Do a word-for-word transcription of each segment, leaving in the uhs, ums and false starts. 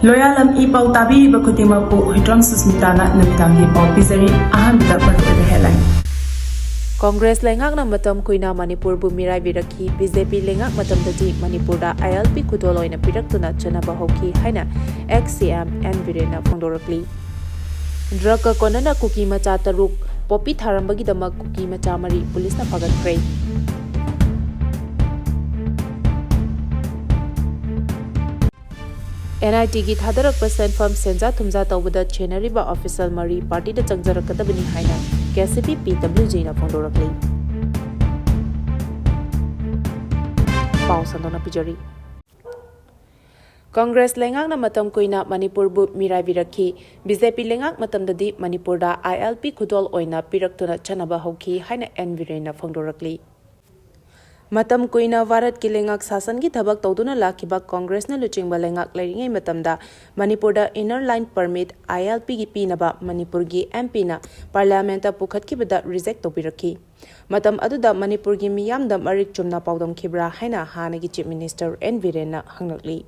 ꯂꯣꯌꯥꯂꯝ E ꯄꯥꯎ ꯇꯥꯕꯤꯔꯤꯕ ꯈꯨꯗꯤꯡꯃꯛꯄꯨ ꯍꯨꯏꯗ꯭ꯔꯣꯝ ꯁꯨꯁꯃꯤꯇꯥꯅ ꯅꯨꯃꯤꯗꯥꯡꯒꯤ ꯄꯥꯎ ꯄꯤꯖꯔꯤ꯫ ꯑꯍꯥꯟꯕꯗ ꯃꯔꯨꯑꯣꯏꯕ headline꯫ ꯀꯣꯡꯒ꯭ꯔꯦꯁ ꯂꯩꯉꯥꯛꯅ ꯃꯇꯝ ꯀꯨꯏꯅ ꯃꯅꯤꯄꯨꯔꯕꯨ ꯃꯤꯔꯥꯏꯕꯤꯔꯛꯈꯤ꯫ ꯕꯤ ꯖꯦ ꯄꯤ ꯂꯩꯉꯥꯛ ꯃꯇꯝꯗꯗꯤ ꯃꯅꯤꯄꯨꯔꯗ ꯑꯥꯏ ꯑꯦꯜ ꯄꯤ ꯈꯨꯗꯣꯜ ꯑꯣꯏꯅ ꯄꯤꯔꯛꯇꯨꯅ ꯆꯠꯅꯕ ꯍꯧꯈꯤ ꯍꯥꯏꯅ ex C M N ꯕꯤꯔꯦꯟꯅ ꯐꯣꯡꯗꯣꯔꯛꯂꯤ꯫ ꯗ꯭ꯔꯒꯀ ꯀꯣꯟꯅꯅ ꯀꯨꯀꯤ ꯃꯆꯥ ꯇꯔꯨꯛ ꯄꯣꯄꯤ ꯊꯥꯔꯝꯕꯒꯤꯗꯃꯛ ꯀꯨꯀꯤ ꯃꯆꯥ ꯃꯔꯤ ꯄꯨꯂꯤꯁꯅ ꯐꯥꯒꯠꯈ꯭ꯔꯦ꯫ ꯑꯦꯟ ꯑꯥꯏ ꯇꯤꯒꯤ ꯊꯥꯗꯔꯛꯄ ꯁꯦꯟꯐꯝ ꯁꯦꯟꯖꯥ ꯊꯨꯝꯖꯥ ꯇꯧꯕꯗ ꯆꯦꯟꯅꯔꯤꯕ official ꯃꯔꯤ partyꯗ ꯆꯪꯖꯔꯛꯀꯗꯕꯅꯤ ꯍꯥꯏꯅ K C P P W Gꯅ ꯐꯣꯡꯗꯣꯔꯛꯂꯤ꯫ ꯄꯥꯎ ꯁꯟꯗꯣꯛꯅ ꯄꯤꯖꯔꯤ꯫ ꯀꯪꯒ꯭ꯔꯦꯁ ꯂꯩꯉꯥꯛꯅ ꯃꯇꯝ ꯀꯨꯏꯅ ꯃꯅꯤꯄꯨꯔꯕꯨ ꯃꯤꯔꯥꯏꯕꯤꯔꯛꯈꯤ꯫ ꯕꯤ ꯖꯦ ꯄꯤ ꯂꯩꯉꯥꯛ ꯃꯇꯝꯗꯗꯤ ꯃꯅꯤꯄꯨꯔꯗ ꯑꯥꯏ ꯑꯦꯜ ꯄꯤ ꯈꯨꯗꯣꯜ ꯑꯣꯏꯅ ꯄꯤꯔꯛꯇꯨꯅ ꯆꯠꯅꯕ ꯍꯧꯈꯤ ꯍꯥꯏꯅ ꯑꯦꯟ ꯕꯤꯔꯦꯟꯅ ꯐꯣꯡꯗꯣꯔꯛꯂꯤ꯫ ꯃꯇꯝ ꯀꯨꯏꯅ ꯚꯥꯔꯠꯀꯤ ꯂꯩꯉꯥꯛ ꯁꯥꯁꯟꯒꯤ ꯊꯕꯛ ꯇꯧꯗꯨꯅ ꯂꯥꯛꯈꯤꯕ ꯀꯪꯒ꯭ꯔꯦꯁꯅ ꯂꯨꯆꯤꯡꯕ ꯂꯩꯉꯥꯛ ꯂꯩꯔꯤꯉꯩ ꯃꯇꯝꯗ ꯃꯅꯤꯄꯨꯔꯗ Inner Line Permit, I L Pꯒꯤ ꯄꯤꯅꯕ ꯃꯅꯤꯄꯨꯔꯒꯤ M Pꯅ Parliamentꯇ ꯄꯨꯈꯠꯈꯤꯕꯗ reject ꯇꯧꯕꯤꯔꯛꯈꯤ꯫ ꯃꯇꯝ ꯑꯗꯨꯗ ꯃꯅꯤꯄꯨꯔꯒꯤ ꯃꯤꯌꯥꯝꯗ ꯃꯔꯤꯛ ꯆꯨꯝꯅ ꯄꯥꯎꯗꯝꯈꯤꯕ꯭ꯔꯥ ꯍꯥꯏꯅ ꯍꯥꯟꯅꯒꯤ Chief Minister ꯑꯦꯟ ꯕꯤꯔꯦꯟꯅ ꯍꯪꯂꯛꯂꯤ꯫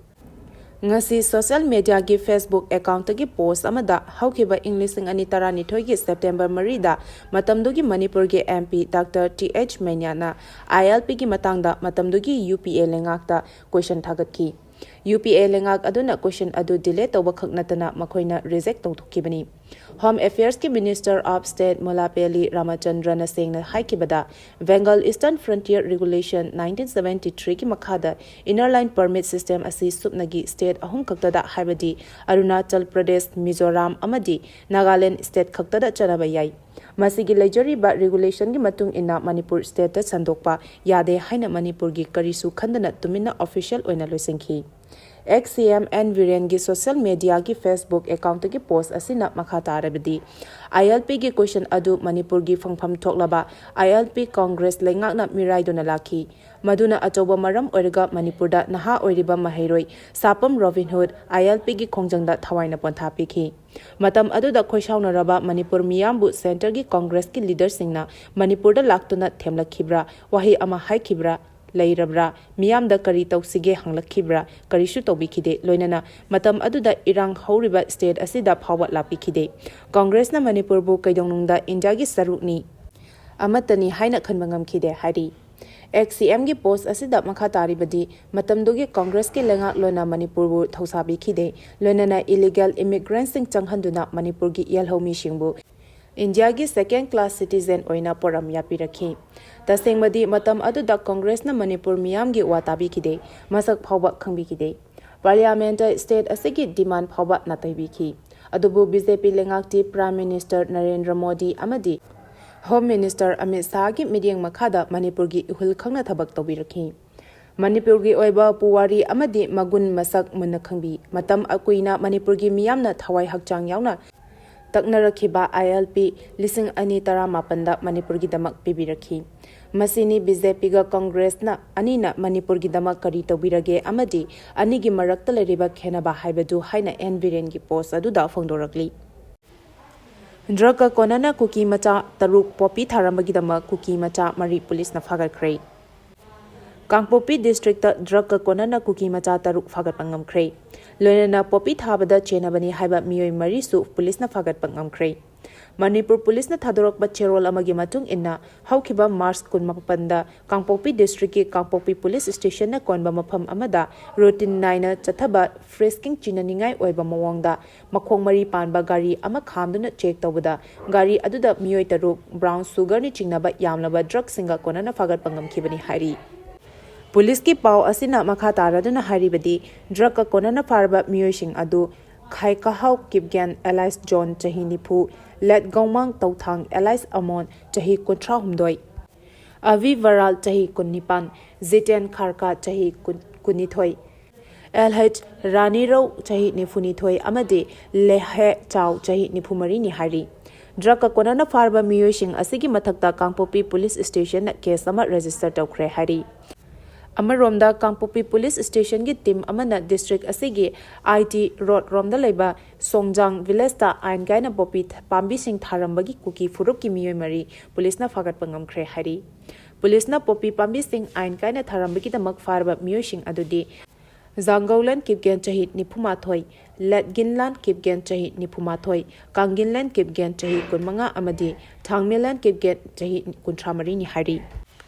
ꯉꯁꯤ social mediaꯒꯤ Facebook accountꯇꯒꯤ post ꯑꯃꯗ ꯍꯧꯈꯤꯕ ꯏꯪ ꯂꯤꯁꯤꯡ ꯑꯅꯤ ꯇꯔꯥꯅꯤꯊꯣꯏꯒꯤ September ꯃꯔꯤꯗ ꯃꯇꯝꯗꯨꯒꯤ ꯃꯅꯤꯄꯨꯔꯒꯤ M P Doctor T H ꯃꯩꯅ꯭ꯌꯥꯅ I L Pꯒꯤ ꯃꯇꯥꯡꯗ ꯃꯇꯝꯗꯨꯒꯤ U P A ꯂꯩꯉꯥꯛꯇ question ꯊꯥꯒꯠꯈꯤ꯫ U P A ꯂꯩꯉꯥꯛ ꯑꯗꯨꯅ question ꯑꯗꯨ delete ꯇꯧꯕꯈꯛ ꯅꯠꯇꯅ ꯃꯈꯣꯏꯅ reject ꯇꯧꯊꯣꯛꯈꯤꯕꯅꯤ꯫ Home Affairsꯀꯤ Minister of State ꯃꯨꯂꯥꯄꯦꯂꯤ ꯔꯥꯃꯆꯟꯗ꯭ꯔꯅ ꯁꯦꯡꯅ ꯍꯥꯏꯈꯤꯕꯗ, Bengal Eastern Frontier Regulation nineteen seventy threeꯒꯤ ꯃꯈꯥꯗ Inner Line Permit system ꯑꯁꯤ ꯁꯨꯞꯅꯒꯤ state ꯑꯍꯨꯝ ꯈꯛꯇꯗ, ꯍꯥꯏꯕꯗꯤ ꯑꯔꯨꯅꯥꯆꯜ ꯄ꯭ꯔꯗꯦꯁ, ꯃꯤꯖꯣꯔꯥꯝ ꯑꯃꯗꯤ ꯅꯥꯒꯥꯂꯦꯟ state ꯈꯛꯇꯗ ꯆꯠꯅꯕ ꯌꯥꯏ꯫ ꯃꯁꯤꯒꯤ ꯂꯩꯖꯔꯤꯕ regulationꯒꯤ ꯃꯇꯨꯡ ꯏꯟꯅ ꯃꯅꯤꯄꯨꯔ stateꯇ ꯁꯟꯗꯣꯛꯄ ꯌꯥꯗꯦ ꯍꯥꯏꯅ ꯃꯅꯤꯄꯨꯔꯒꯤ ꯀꯔꯤꯁꯨ ꯈꯟꯗꯅ ꯇꯨꯃꯤꯟꯅ official ꯑꯣꯏꯅ ꯂꯣꯏꯁꯤꯟꯈꯤ꯫ Ex C M ꯑꯦꯟ ꯕꯤꯔꯦꯟꯒꯤ social mediaꯒꯤ Facebook accountꯇꯒꯤ post ꯑꯁꯤꯅ ꯃꯈꯥ ꯇꯥꯔꯕꯗꯤ, I L Pꯒꯤ question ꯑꯗꯨ ꯃꯅꯤꯄꯨꯔꯒꯤ ꯐꯪꯐꯝ ꯊꯣꯛꯂꯕ I L P Congress ꯂꯩꯉꯥꯛꯅ ꯃꯤꯔꯥꯏꯗꯨꯅ ꯂꯥꯛꯈꯤ꯫ ꯃꯗꯨꯅ ꯑꯆꯧꯕ ꯃꯔꯝ ꯑꯣꯏꯔꯒ ꯃꯅꯤꯄꯨꯔꯗ ꯅꯍꯥ ꯑꯣꯏꯔꯤꯕ ꯃꯍꯩꯔꯣꯏ ꯁꯥꯄꯝ ꯔꯣꯕꯤꯟꯍꯨꯗ I L Pꯒꯤ ꯈꯣꯡꯖꯪꯗ ꯊꯋꯥꯏꯅ ꯄꯣꯟꯊꯥ ꯄꯤꯈꯤ꯫ ꯃꯇꯝ ꯑꯗꯨꯗ ꯈꯣꯏꯁꯥꯎꯅꯔꯕ ꯃꯅꯤꯄꯨꯔ ꯃꯤꯌꯥꯝꯕꯨ centreꯒꯤ Congressꯀꯤ leaderꯁꯤꯡꯅ ꯃꯅꯤꯄꯨꯔꯗ ꯂꯥꯛꯇꯨꯅ ꯊꯦꯝꯂꯛꯈꯤꯕ꯭ꯔꯥ, ꯋꯥꯍꯩ ꯑꯃ ꯍꯥꯏꯈꯤꯕ꯭ꯔꯥ? ꯂꯩꯔꯕ꯭ꯔꯥ, ꯃꯤꯌꯥꯝꯗ ꯀꯔꯤ ꯇꯧꯁꯤꯒꯦ ꯍꯪꯂꯛꯈꯤꯕ꯭ꯔꯥ, ꯀꯔꯤꯁꯨ ꯇꯧꯕꯤꯈꯤꯗꯦ꯫ ꯂꯣꯏꯅꯅ ꯃꯇꯝ ꯑꯗꯨꯗ ꯏꯔꯥꯡ ꯍꯧꯔꯤꯕ state ꯑꯁꯤꯗ ꯐꯥꯎꯕ ꯂꯥꯛꯄꯤꯈꯤꯗꯦ꯫ ꯀꯣꯡꯒ꯭ꯔꯦꯁꯅ ꯃꯅꯤꯄꯨꯔꯕꯨ ꯀꯩꯗꯧꯅꯨꯡꯗ ꯏꯟꯗꯤꯌꯥꯒꯤ ꯁꯔꯨꯛꯅꯤ, ꯑꯃꯠꯇꯅꯤ ꯍꯥꯏꯅ ꯈꯟꯕ ꯉꯝꯈꯤꯗꯦ ꯍꯥꯏꯔꯤ꯫ Ex-CMꯒꯤ post ꯑꯁꯤꯗ ꯃꯈꯥ ꯇꯥꯔꯤꯕꯗꯤ, ꯃꯇꯝꯗꯨꯒꯤ ꯀꯣꯡꯒ꯭ꯔꯦꯁꯀꯤ ꯂꯩꯉꯥꯛꯂꯣꯟꯅ ꯃꯅꯤꯄꯨꯔꯕꯨ ꯊꯧꯁꯥꯕꯤꯈꯤꯗꯦ, ꯂꯣꯏꯅꯅ illegal immigrantꯁꯤꯡ ꯆꯪꯍꯟꯗꯨꯅ ꯃꯅꯤꯄꯨꯔꯒꯤ ꯌꯦꯜꯍꯧꯃꯤꯁꯤꯡꯕꯨ ꯏꯟꯗꯤꯌꯥꯒꯤ second class citizen ꯑꯣꯏꯅ ꯄꯣꯔꯝ ꯌꯥꯄꯤꯔꯛꯈꯤ꯫ ꯇꯁꯦꯡꯕꯗꯤ, ꯃꯇꯝ ꯑꯗꯨꯗ ꯀꯣꯡꯒ꯭ꯔꯦꯁꯅ ꯃꯅꯤꯄꯨꯔ ꯃꯤꯌꯥꯝꯒꯤ ꯋꯥ ꯇꯥꯕꯤꯈꯤꯗꯦ, ꯃꯁꯛ ꯐꯥꯎꯕ ꯈꯪꯕꯤꯈꯤꯗꯦ꯫ Parliamentꯇ state ꯑꯁꯤꯒꯤ demand ꯐꯥꯎꯕ ꯅꯥꯇꯩꯕꯤꯈꯤ꯫ ꯑꯗꯨꯕꯨ BJP ꯂꯩꯉꯥꯛꯇꯤ Prime Minister Narendra Modi ꯑꯃꯗꯤ Home Minister ꯑꯃꯤꯠ ꯁꯥꯍꯒꯤ ꯃꯤꯠꯌꯦꯡ ꯃꯈꯥꯗ ꯃꯅꯤꯄꯨꯔꯒꯤ ꯏꯍꯨꯜ ꯈꯪꯅ ꯊꯕꯛ ꯇꯧꯕꯤꯔꯛꯈꯤ꯫ ꯃꯅꯤꯄꯨꯔꯒꯤ ꯑꯣꯏꯕ ꯄꯨꯋꯥꯔꯤ ꯑꯃꯗꯤ ꯃꯒꯨꯟ ꯃꯁꯛ ꯃꯨꯟꯅ ꯈꯪꯕꯤ, ꯃꯇꯝ ꯀꯨꯏꯅ ꯃꯅꯤꯄꯨꯔꯒꯤ ꯃꯤꯌꯥꯝꯅ ꯊꯋꯥꯏ ꯍꯛꯆꯥꯡ ꯌꯥꯎꯅ ꯇꯛꯅꯔꯛꯈꯤꯕ ILP ꯂꯤꯁꯤꯡ ꯑꯅꯤ ꯇꯔꯥꯃꯥꯄꯟꯗ ꯃꯅꯤꯄꯨꯔꯒꯤꯗꯃꯛ ꯄꯤꯕꯤꯔꯛꯈꯤ꯫ ꯃꯁꯤꯅꯤ BJPꯒ ꯀꯣꯡꯒ꯭ꯔꯦꯁꯅ ꯑꯅꯤꯅ ꯃꯅꯤꯄꯨꯔꯒꯤꯗꯃꯛ ꯀꯔꯤ ꯇꯧꯕꯤꯔꯒꯦ ꯑꯃꯗꯤ ꯑꯅꯤꯒꯤ ꯃꯔꯛꯇ ꯂꯩꯔꯤꯕ ꯈꯦꯟꯅꯕ ꯍꯥꯏꯕꯗꯨ ꯍꯥꯏꯅ ꯑꯦꯟ ꯕꯤꯔꯦꯟꯒꯤ post ꯑꯗꯨꯗ ꯐꯣꯡꯗꯣꯔꯛꯂꯤ꯫ Drugꯀ ꯀꯣꯟꯅꯅ ꯀꯨꯀꯤ ꯃꯆꯥ ꯇꯔꯨꯛ ꯄꯣꯄꯤ ꯊꯥꯔꯝꯕꯒꯤꯗꯃꯛ ꯀꯨꯀꯤ ꯃꯆꯥ ꯃꯔꯤ ꯄꯨꯂꯤꯁꯅ ꯐꯥꯒꯠꯈ꯭ꯔꯦ꯫ ꯀꯥꯡꯄꯣꯛꯄꯤ districtꯇ drugꯀ ꯀꯣꯟꯅꯅ ꯀꯨꯀꯤ ꯃꯆꯥ ꯇꯔꯨꯛ ꯐꯥꯒꯠꯄ ꯉꯝꯈ꯭ꯔꯦ꯫ ꯂꯣꯏꯅꯅ ꯄꯣꯄꯤ ꯊꯥꯕꯗ ꯆꯦꯟꯅꯕꯅꯤ ꯍꯥꯏꯕ ꯃꯤꯑꯣꯏ ꯃꯔꯤꯁꯨ ꯄꯨꯂꯤꯁꯅ ꯐꯥꯒꯠꯄ ꯉꯝꯈ꯭ꯔꯦ꯫ ꯃꯅꯤꯄꯨꯔ ꯄꯨꯂꯤꯁꯅ ꯊꯥꯗꯣꯔꯛꯄ ꯆꯦꯔꯣꯜ ꯑꯃꯒꯤ ꯃꯇꯨꯡ ꯏꯟꯅ, ꯍꯧꯈꯤꯕ March ꯀꯨꯟꯃꯥꯄꯟꯗ ꯀꯥꯡꯄꯣꯛꯄꯤ districtꯀꯤ ꯀꯥꯡꯄꯣꯛꯄꯤ police stationꯅ ꯀꯣꯟꯕ ꯃꯐꯝ ꯑꯃꯗ routine ꯅꯥꯏꯅ ꯆꯠꯊꯕ frisking ꯆꯤꯡꯅꯅꯤꯡꯉꯥꯏ ꯑꯣꯏꯕ ꯃꯑꯣꯡꯗ ꯃꯈꯣꯡ ꯃꯔꯤ ꯄꯥꯟꯕ ꯒꯥꯔꯤ ꯑꯃ ꯈꯥꯝꯗꯨꯅ check ꯇꯧꯕꯗ, ꯒꯥꯔꯤ ꯑꯗꯨꯗ ꯃꯤꯑꯣꯏ ꯇꯔꯨꯛ brown sugarꯅ ꯆꯤꯡꯅꯕ ꯌꯥꯝꯂꯕ drugꯁꯤꯡꯒ ꯀꯣꯟꯅꯅ ꯐꯥꯒꯠꯄ ꯉꯝꯈꯤꯕꯅꯤ ꯍꯥꯏꯔꯤ꯫ ꯄꯨꯂꯤꯁꯀꯤ ꯄꯥꯎ ꯑꯁꯤꯅ ꯃꯈꯥ ꯇꯥꯔꯗꯨꯅ ꯍꯥꯏꯔꯤꯕꯗꯤ, drugꯀ ꯀꯣꯟꯅꯅ ꯐꯥꯔꯕ ꯃꯤꯑꯣꯏꯁꯤꯡ ꯑꯗꯨ ꯈꯥꯏꯀꯍꯥꯎ ꯀꯤꯞꯒꯦꯟ alias ꯖꯣꯟ ꯆꯍꯤ ꯅꯤꯐꯨ, ꯂꯦꯠꯒꯧꯃꯥꯡ ꯇꯧꯊꯥꯡ alias ꯑꯃꯣꯟ ꯆꯍꯤ ꯀꯨꯟꯊ꯭ꯔꯥꯍꯨꯝꯗꯣꯏ, ꯑꯚꯤ ꯕꯔꯥꯜ ꯆꯍꯤ ꯀꯨꯟꯅꯤꯄꯥꯟ, ꯖꯤꯇꯦꯟ ꯈꯥꯔꯀꯥ ꯆꯍꯤ ꯀꯨꯟ, ꯀꯨꯟꯅꯤꯊꯣꯏ, ꯑꯦꯜ ꯑꯩꯆ ꯔꯥꯅꯤꯔꯧ ꯆꯍꯤ ꯅꯤꯐꯨꯅꯤꯊꯣꯏ ꯑꯃꯗꯤ ꯂꯦꯍꯦ ꯆꯥꯎ ꯆꯍꯤ ꯅꯤꯐꯨꯃꯔꯤꯅꯤ ꯍꯥꯏꯔꯤ꯫ Drugꯀ ꯀꯣꯟꯅꯅ ꯐꯥꯔꯕ ꯃꯤꯑꯣꯏꯁꯤꯡ ꯑꯁꯤꯒꯤ ꯃꯊꯛꯇ ꯀꯥꯡꯄꯣꯛꯄꯤ police stationꯅ case ꯑꯃ register ꯇꯧꯈ꯭ꯔꯦ ꯍꯥꯏꯔꯤ꯫ ꯑꯃꯔꯣꯝꯗ, ꯀꯥꯡꯄꯣꯛꯄꯤ police stationꯒꯤ team ꯑꯃꯅ district ꯑꯁꯤꯒꯤ I T road ꯔꯣꯝꯗ ꯂꯩꯕ ꯁꯣꯡꯖꯥꯡ villageꯇ ꯑꯥꯏꯟ ꯀꯥꯏꯅ ꯄꯣꯄꯤ ꯊ-, ꯄꯥꯝꯕꯤꯁꯤꯡ ꯊꯥꯔꯝꯕꯒꯤ ꯀꯨꯀꯤ ꯐꯨꯔꯨꯞꯀꯤ ꯃꯤꯑꯣꯏ ꯃꯔꯤ ꯄꯨꯂꯤꯁꯅ ꯐꯥꯒꯠꯄ ꯉꯝꯈ꯭ꯔꯦ ꯍꯥꯏꯔꯤ꯫ ꯄꯨꯂꯤꯁꯅ ꯄꯣꯄꯤ ꯄꯥꯝꯕꯤꯁꯤꯡ ꯑꯥꯏꯟ ꯀꯥꯏꯅ ꯊꯥꯔꯝꯕꯒꯤꯗꯃꯛ ꯐꯥꯔꯕ ꯃꯤꯑꯣꯏꯁꯤꯡ ꯑꯗꯨꯗꯤ ꯖꯥꯡꯒꯧꯂꯦꯟ ꯀꯤꯞꯒꯦꯟ, ꯆꯍꯤ ꯅꯤꯐꯨꯃꯥꯊꯣꯏ, ꯂꯦꯠꯒꯤꯟꯂꯥꯟ ꯀꯤꯞꯒꯦꯟ, ꯆꯍꯤ ꯅꯤꯐꯨꯃꯥꯊꯣꯏ, ꯀꯥꯡꯒꯤꯟꯂꯦꯟ ꯀꯤꯞꯒꯦꯟ, ꯆꯍꯤ ꯀꯨꯟꯃꯉꯥ, ꯑꯃꯗꯤ ꯊꯥꯡꯃꯤꯂꯦꯟ ꯀꯤꯞꯒꯦꯟ, ꯆꯍꯤ ꯀꯨꯟꯊ꯭ꯔꯥ ꯃꯔꯤꯅꯤ ꯍꯥꯏꯔꯤ꯫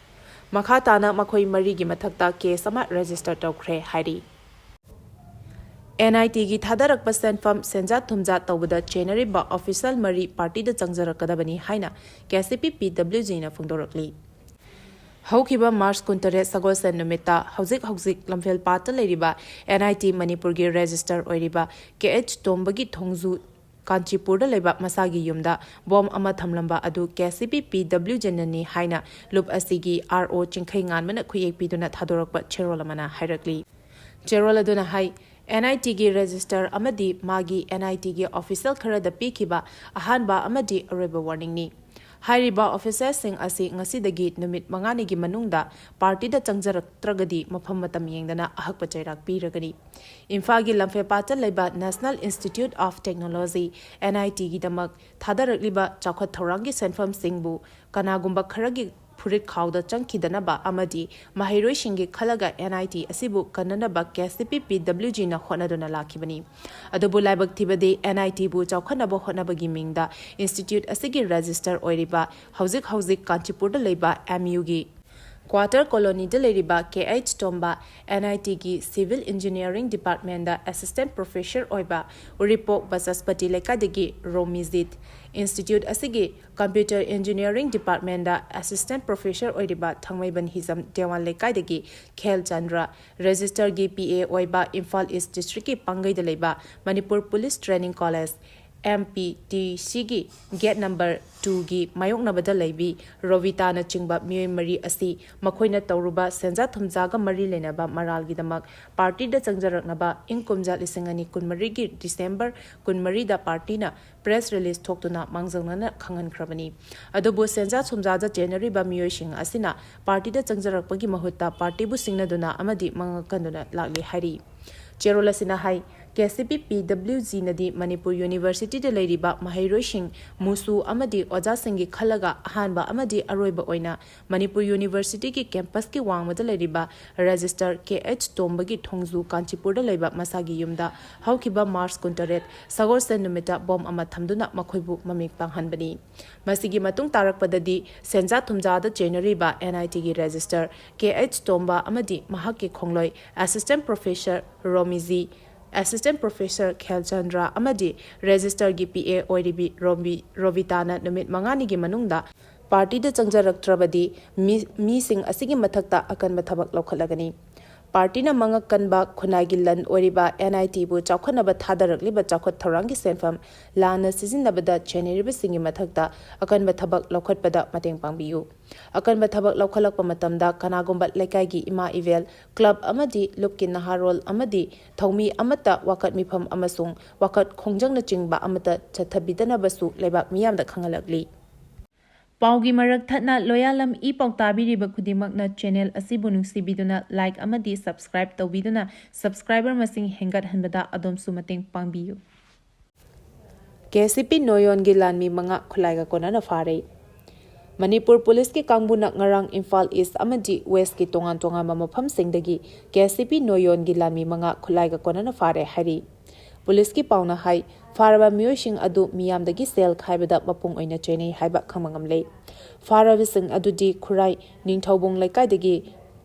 ꯃꯈꯥ ꯇꯥꯅ ꯃꯈꯣꯏ ꯃꯔꯤꯒꯤ ꯃꯊꯛꯇ ꯀꯦꯁ ꯑꯃ ꯔꯦꯖꯤꯁꯇꯔ ꯇꯧꯈ꯭ꯔꯦ ꯍꯥꯏꯔꯤ꯫ ꯑꯦꯟ ꯑꯥꯏ ꯇꯤꯒꯤ ꯊꯥꯗꯔꯛꯄ ꯁꯦꯟꯐꯝ ꯁꯦꯟꯖꯥ ꯊꯨꯝꯖꯥ ꯇꯧꯕꯗ ꯆꯦꯟꯅꯔꯤꯕ ꯑꯣꯐꯤꯁꯤꯌꯦꯜ ꯃꯔꯤ ꯄꯥꯔꯇꯤꯗ ꯆꯪꯖꯔꯛꯀꯗꯕꯅꯤ ꯍꯥꯏꯅ ꯀꯦ ꯁꯤ ꯄꯤ ꯄꯤ ꯗꯕ꯭ꯂꯤꯎ ꯖꯤꯅ ꯐꯣꯡꯗꯣꯔꯛꯂꯤ꯫ ꯍꯧꯈꯤꯕ ꯃꯥꯔꯆ ꯀꯨꯟꯇꯔꯦꯠ ꯁꯒꯣꯜꯁꯦꯟ ꯅꯨꯃꯤꯠꯇ ꯍꯧꯖꯤꯛ ꯍꯧꯖꯤꯛ ꯂꯝꯐꯦꯜ ꯄꯥꯠꯇ ꯂꯩꯔꯤꯕ ꯑꯦꯟ ꯑꯥꯏ ꯇꯤ ꯃꯅꯤꯄꯨꯔꯒꯤ ꯔꯦꯖꯤꯁꯇꯔ ꯑꯣꯏꯔꯤꯕ ꯀꯦ ꯑꯩꯆ ꯇꯣꯝꯕꯒꯤ ꯊꯣꯡꯖꯨ ꯀꯥꯟꯆꯤꯄꯨꯔꯗ ꯂꯩꯕ ꯃꯁꯥꯒꯤ ꯌꯨꯝꯗ ꯕꯣꯝ ꯑꯃ ꯊꯝꯂꯝꯕ ꯑꯗꯨ ꯀꯦ ꯁꯤ ꯄꯤ ꯄꯤ ꯗꯕ꯭ꯂꯤꯎ ꯖꯤꯅꯅꯤ ꯍꯥꯏꯅ ꯂꯨꯞ ꯑꯁꯤꯒꯤ ꯑꯥꯔ ꯑꯣ ꯆꯤꯡꯈꯩ ꯉꯥꯟꯕꯅ ꯈꯨꯠꯌꯦꯛ ꯄꯤꯗꯨꯅ ꯊꯥꯗꯣꯔꯛꯄ ꯆꯦꯔꯣꯜ ꯑꯃꯅ ꯍꯥꯏꯔꯛꯂꯤ꯫ ꯆꯦꯔꯣꯜ ꯑꯗꯨꯅ ꯍꯥꯏ, ꯑꯦꯟ ꯑꯥꯏ ꯇꯤꯒꯤ ꯔꯦꯖꯤꯁꯇꯔ ꯑꯃꯗꯤ ꯃꯥꯒꯤ ꯑꯦꯟ ꯑꯥꯏ ꯇꯤꯒꯤ ꯑꯣꯐꯤꯁꯤꯌꯦꯜ ꯈꯔꯗ ꯄꯤꯈꯤꯕ ꯑꯍꯥꯟꯕ ꯑꯃꯗꯤ ꯑꯔꯣꯏꯕ ꯋꯥꯔꯅꯤꯡꯅꯤ꯫ ꯍꯥꯏꯔꯤꯕ ꯑꯣꯐꯤꯁꯤꯌꯦꯜꯁꯤꯡ ꯑꯁꯤ ꯉꯁꯤꯗꯒꯤ ꯅꯨꯃꯤꯠ ꯃꯉꯥꯅꯤꯒꯤ ꯃꯅꯨꯡꯗ ꯄꯥꯔꯇꯤꯗ ꯆꯪꯖꯔꯛꯇ꯭ꯔꯒꯗꯤ ꯃꯐꯝ ꯃꯇꯝ ꯌꯦꯡꯗꯅ ꯑꯍꯛꯄ ꯆꯩꯔꯥꯛ ꯄꯤꯔꯒꯅꯤ꯫ ꯏꯝꯐꯥꯜꯒꯤ ꯂꯝꯐꯦꯜꯄꯥꯠꯇ ꯂꯩꯕ National Institute of Technology, N I ꯇꯤꯒꯤꯗꯃꯛ ꯊꯥꯗꯔꯛꯂꯤꯕ ꯆꯥꯎꯈꯠ ꯊꯧꯔꯥꯡꯒꯤ ꯁꯦꯟꯐꯝꯁꯤꯡꯕꯨ ꯀꯅꯥꯒꯨꯝꯕ ꯈꯔꯒꯤ ꯐꯨꯔꯤꯠ ꯈꯥꯎꯗ ꯆꯪꯈꯤꯗꯅꯕ ꯑꯃꯗꯤ ꯃꯍꯩꯔꯣꯏꯁꯤꯡꯒꯤ ꯈꯜꯂꯒ ꯑꯦꯟ ꯑꯥꯏ ꯇꯤ ꯑꯁꯤꯕꯨ ꯀꯟꯅꯅꯕ ꯀꯦ ꯁꯤ ꯄꯤ ꯄꯤ ꯗꯕ꯭ꯂꯤꯎ ꯖꯤꯅ ꯍꯣꯠꯅꯗꯨꯅ ꯂꯥꯛꯈꯤꯕꯅꯤ꯫ ꯑꯗꯨꯕꯨ ꯂꯥꯏꯕꯛ ꯊꯤꯕꯗꯤ, ꯑꯦꯟ ꯑꯥꯏ ꯇꯤꯕꯨ ꯆꯥꯎꯈꯠꯅꯕ ꯍꯣꯠꯅꯕꯒꯤ ꯃꯤꯡꯗ ꯏꯟꯁꯇꯤꯇ꯭ꯌꯨꯠ ꯑꯁꯤꯒꯤ ꯔꯦꯖꯤꯁꯇꯔ ꯑꯣꯏꯔꯤꯕ ꯍꯧꯖꯤꯛ ꯍꯧꯖꯤꯛ ꯀꯥꯟꯆꯤꯄꯨꯔꯗ ꯂꯩꯕ ꯑꯦꯝ ꯌꯨꯒꯤ ꯀ꯭ꯋꯥꯇꯔ ꯀꯣꯂꯣꯅꯤꯗ ꯂꯩꯔꯤꯕ ꯀꯦ ꯑꯩꯆ ꯇꯣꯝꯕ, ꯑꯦꯟ ꯑꯥꯏ ꯇꯤꯒꯤ ꯁꯤꯚꯤꯜ ꯏꯟꯖꯤꯅꯤꯌꯥꯔꯤꯡ ꯗꯤꯄꯥꯔꯠꯃꯦꯟꯗ ꯑꯦꯁꯤꯁꯇꯦꯟꯠ ꯄ꯭ꯔꯣꯐꯦꯁꯔ ꯑꯣꯏꯕ ꯎꯔꯤꯄꯣꯛ ꯕꯆꯁꯄꯇꯤ ꯂꯩꯀꯥꯏꯗꯒꯤ ꯔꯣꯃꯤꯖꯤꯠ, ꯏꯟꯁꯇꯤꯇ꯭ꯌꯨꯠ ꯑꯁꯤꯒꯤ ꯀꯝꯄ꯭ꯌꯨꯇꯔ ꯏꯟꯖꯤꯅꯤꯌꯥꯔꯤꯡ ꯗꯤꯄꯥꯔꯠꯃꯦꯟꯗ ꯑꯦꯁꯤꯁꯇꯦꯟꯠ ꯄ꯭ꯔꯣꯐꯦꯁꯔ ꯑꯣꯏꯔꯤꯕ ꯊꯥꯡꯃꯩꯕꯟ ꯍꯤꯖꯝ ꯗꯦꯋꯥꯟ ꯂꯩꯀꯥꯏꯗꯒꯤ ꯈꯦꯜ ꯆꯟꯗ꯭ꯔ, ꯔꯦꯖꯤꯁꯇꯔꯒꯤ ꯄꯤ ꯑꯦ ꯑꯣꯏꯕ ꯏꯝꯐꯥꯜ ꯏꯁ ꯗꯤꯁꯇ꯭ꯔꯤꯛꯀꯤ ꯄꯥꯡꯒꯩꯗ ꯂꯩꯕ Manipur police training college, M P T ꯁꯤꯒꯤ ꯒꯦꯠ ꯅꯝꯕꯔ ꯇꯨꯒꯤ ꯃꯥꯌꯣꯛꯅꯕꯗ ꯂꯩꯕꯤ ꯔꯣꯕꯤꯇꯥꯅꯆꯤꯡꯕ ꯃꯤꯑꯣꯏ ꯃꯔꯤ ꯑꯁꯤ ꯃꯈꯣꯏꯅ ꯇꯧꯔꯨꯕ ꯁꯦꯟꯖꯥ ꯊꯨꯝꯖꯥꯒ ꯃꯔꯤ ꯂꯩꯅꯕ ꯃꯔꯥꯜꯒꯤꯗꯃꯛ ꯄꯥꯔꯇꯤꯗ ꯆꯪꯖꯔꯛꯅꯕ ꯏꯪ ꯀꯨꯝꯖꯥ ꯂꯤꯁꯤꯡ ꯑꯅꯤ ꯀꯨꯟꯃꯔꯤꯒꯤ ꯗꯤꯁꯦꯝꯕꯔ ꯀꯨꯟꯃꯔꯤꯗ ꯄꯥꯔꯇꯤꯅ ꯄ꯭ꯔꯦꯁ ꯔꯤꯂꯤꯖ ꯊꯣꯛꯇꯨꯅ ꯃꯥꯡꯖꯧꯅꯅ ꯈꯪꯍꯟꯈ꯭ꯔꯕꯅꯤ꯫ ꯑꯗꯨꯕꯨ ꯁꯦꯟꯖꯥ ꯊꯨꯝꯖꯥꯗ ꯆꯦꯟꯅꯔꯤꯕ ꯃꯤꯑꯣꯏꯁꯤꯡ ꯑꯁꯤꯅ ꯄꯥꯔꯇꯤꯗ ꯆꯪꯖꯔꯛꯄꯒꯤ ꯃꯍꯨꯠꯇ ꯄꯥꯔꯇꯤꯕꯨ ꯁꯤꯡꯅꯗꯨꯅ ꯑꯃꯗꯤ ꯃꯉꯛ ꯀꯟꯗꯨꯅ ꯂꯥꯛꯂꯤ ꯍꯥꯏꯔꯤ꯫ ꯆꯦꯔꯣꯜ ꯑꯁꯤꯅ ꯍꯥꯏ, ꯀꯦ ꯁꯤ ꯄꯤ ꯄꯤ ꯗꯕ꯭ꯂꯤꯎ ꯖꯤꯅꯗꯤ ꯃꯅꯤꯄꯨꯔ ꯌꯨꯅꯤꯚꯔꯁꯤꯇꯤꯗ ꯂꯩꯔꯤꯕ ꯃꯍꯩꯔꯣꯏꯁꯤꯡ, ꯃꯨꯁꯨ ꯑꯃꯗꯤ ꯑꯣꯖꯥꯁꯤꯡꯒꯤ ꯈꯜꯂꯒ ꯑꯍꯥꯟꯕ ꯑꯃꯗꯤ ꯑꯔꯣꯏꯕ ꯑꯣꯏꯅ ꯃꯅꯤꯄꯨꯔ ꯌꯨꯅꯤꯚꯔꯁꯤꯇꯤꯒꯤ ꯀꯦꯝꯄꯁꯀꯤ ꯋꯥꯡꯃꯗ ꯂꯩꯔꯤꯕ ꯔꯦꯖꯤꯁꯇꯔ ꯀꯦ ꯑꯩꯆ ꯇꯣꯝꯕꯒꯤ ꯊꯣꯡꯖꯨ ꯀꯥꯟꯆꯤꯄꯨꯔꯗ ꯂꯩꯕ ꯃꯁꯥꯒꯤ ꯌꯨꯝꯗ ꯍꯧꯈꯤꯕ ꯃꯥꯔꯆ ꯀꯨꯟꯇꯔꯦꯠ ꯁꯒꯣꯜꯁꯦꯟ ꯅꯨꯃꯤꯠꯇ ꯕꯣꯝ ꯑꯃ ꯊꯝꯗꯨꯅ ꯃꯈꯣꯏꯕꯨ ꯃꯃꯤꯡ ꯄꯥꯡꯍꯟꯕꯅꯤ꯫ ꯃꯁꯤꯒꯤ ꯃꯇꯨꯡ ꯇꯥꯔꯛꯄꯗꯗꯤ ꯁꯦꯟꯖꯥ ꯊꯨꯝꯖꯥꯗ ꯆꯦꯟꯅꯔꯤꯕ ꯑꯦꯟ ꯑꯥꯏ ꯇꯤꯒꯤ ꯔꯦꯖꯤꯁꯇꯔ ꯀꯦ ꯑꯩꯆ ꯇꯣꯝꯕ ꯑꯃꯗꯤ ꯃꯍꯥꯛꯀꯤ ꯈꯣꯡꯂꯣꯏ ꯑꯦꯁꯤꯁꯇꯦꯟ ꯄ꯭ꯔꯣꯐꯦꯁꯔ ꯔꯣꯃꯤꯖꯤ, ꯑꯦꯁꯤꯁꯇꯦꯟ ꯄ꯭ꯔꯣꯐꯦꯁꯔ ꯈꯦꯜꯆꯟꯗ꯭ꯔ ꯑꯃꯗꯤ ꯔꯦꯖꯤꯁꯇꯔꯒꯤ ꯄꯤ ꯑꯦ ꯑꯣꯏꯔꯤꯕꯤ ꯔꯣꯝꯕꯤ ꯔꯣꯕꯤꯇꯥꯅ ꯅꯨꯃꯤꯠ ꯃꯉꯥꯅꯤꯒꯤ ꯃꯅꯨꯡꯗ ꯄꯥꯔꯇꯤꯗ ꯆꯪꯖꯔꯛꯇ꯭ꯔꯕꯗꯤ ꯃꯤ-, ꯃꯤꯁꯤꯡ ꯑꯁꯤꯒꯤ ꯃꯊꯛꯇ ꯑꯀꯟꯕ ꯊꯕꯛ ꯂꯧꯈꯠꯂꯒꯅꯤ꯫ ꯄꯥꯔꯇꯤꯅ ꯃꯉꯛ ꯀꯟꯕ ꯈꯨꯟꯅꯥꯏꯒꯤ ꯂꯟ ꯑꯣꯏꯔꯤꯕ ꯑꯦꯟ ꯑꯥꯏ ꯇꯤꯕꯨ ꯆꯥꯎꯈꯠꯅꯕ ꯊꯥꯗꯔꯛꯂꯤꯕ ꯆꯥꯎꯈꯠ ꯊꯧꯔꯥꯡꯒꯤ ꯁꯦꯟꯐꯝ ꯂꯥꯟꯅ ꯁꯤꯖꯤꯟꯅꯕꯗ ꯆꯦꯟꯅꯔꯤꯕꯁꯤꯡꯒꯤ ꯃꯊꯛꯇ ꯑꯀꯟꯕ ꯊꯕꯛ ꯂꯧꯈꯠꯄꯗ ꯃꯇꯦꯡ ꯄꯥꯡꯕꯤꯌꯨ꯫ ꯑꯀꯟꯕ ꯊꯕꯛ ꯂꯧꯈꯠꯂꯛꯄ ꯃꯇꯝꯗ ꯀꯅꯥꯒꯨꯝꯕ ꯂꯩꯀꯥꯏꯒꯤ ꯏꯃꯥ ꯏꯕꯦꯜ, ꯀ꯭ꯂꯕ ꯑꯃꯗꯤ ꯂꯨꯞꯀꯤ ꯅꯍꯥꯔꯣꯜ ꯑꯃꯗꯤ ꯊꯧꯃꯤ ꯑꯃꯠꯇ ꯋꯥꯀꯠ ꯃꯤꯐꯝ ꯑꯃꯁꯨꯡ ꯋꯥꯀꯠ ꯈꯣꯡꯖꯪꯅꯆꯤꯡꯕ ꯑꯃꯠꯇ ꯆꯠꯊꯕꯤꯗꯅꯕꯁꯨ ꯂꯩꯕꯥꯛ ꯃꯤꯌꯥꯝꯗ ꯈꯪꯍꯜꯂꯛꯂꯤ꯫ ꯄꯥꯎꯒꯤ ꯃꯔꯛ ꯊꯠꯅ ꯂꯣꯌꯥꯂꯝ ꯏ ꯄꯥꯎ ꯇꯥꯕꯤꯔꯤꯕ ꯈꯨꯗꯤꯡꯃꯛꯅ ꯆꯦꯅꯦꯜ ꯑꯁꯤꯕꯨ ꯅꯨꯡꯁꯤꯕꯤꯗꯨꯅ ꯂꯥꯏꯛ ꯑꯃꯗꯤ ꯁꯕꯁꯀ꯭ꯔꯥꯏꯕ ꯇꯧꯕꯤꯗꯨꯅ ꯁꯕꯁꯀ꯭ꯔꯥꯏꯕꯔ ꯃꯁꯤꯡ ꯍꯦꯟꯒꯠꯍꯟꯕꯗ ꯑꯗꯣꯝꯁꯨ ꯃꯇꯦꯡ ꯄꯥꯡꯕꯤꯌꯨ꯫ ꯀꯦ ꯁꯤ ꯄꯤ ꯅꯣꯌꯣꯟꯒꯤ ꯂꯥꯟꯃꯤ ꯃꯉꯥ ꯈꯨꯠꯂꯥꯏꯒ ꯀꯣꯟꯅꯅ ꯐꯥꯔꯦ꯫ ꯃꯅꯤꯄꯨꯔ ꯄꯨꯂꯤꯁꯀꯤ ꯀꯥꯡꯕꯨꯅ ꯉꯔꯥꯡ ꯏꯝꯐꯥꯜ ꯏꯁ ꯑꯃꯗꯤ ꯋꯦꯁꯀꯤ ꯇꯣꯉꯥꯟ ꯇꯣꯉꯥꯟꯕ ꯃꯐꯝꯁꯤꯡꯗꯒꯤ ꯀꯦ ꯁꯤ ꯄꯤ ꯅꯣꯌꯣꯟꯒꯤ ꯂꯥꯟꯃꯤ ꯃꯉꯥ ꯈꯨꯠꯂꯥꯏꯒ ꯀꯣꯟꯅꯅ ꯐꯥꯔꯦ ꯍꯥꯏꯔꯤ꯫ ꯄꯨꯂꯤꯁꯀꯤ ꯄꯥꯎꯅ ꯍꯥꯏ, ꯐꯥꯔꯕ ꯃꯤꯑꯣꯏꯁꯤꯡ ꯑꯗꯨ ꯃꯤꯌꯥꯝꯗꯒꯤ ꯁꯦꯜ ꯈꯥꯏꯕꯗ ꯃꯄꯨꯡ ꯑꯣꯏꯅ ꯆꯦꯟꯅꯩ ꯍꯥꯏꯕ ꯈꯪꯕ ꯉꯝꯂꯦ꯫ ꯐꯥꯔꯕꯁꯤꯡ ꯑꯗꯨꯗꯤ ꯈꯨꯔꯥꯏ ꯅꯤꯡꯊꯧꯕꯨꯡ ꯂꯩꯀꯥꯏꯗꯒꯤ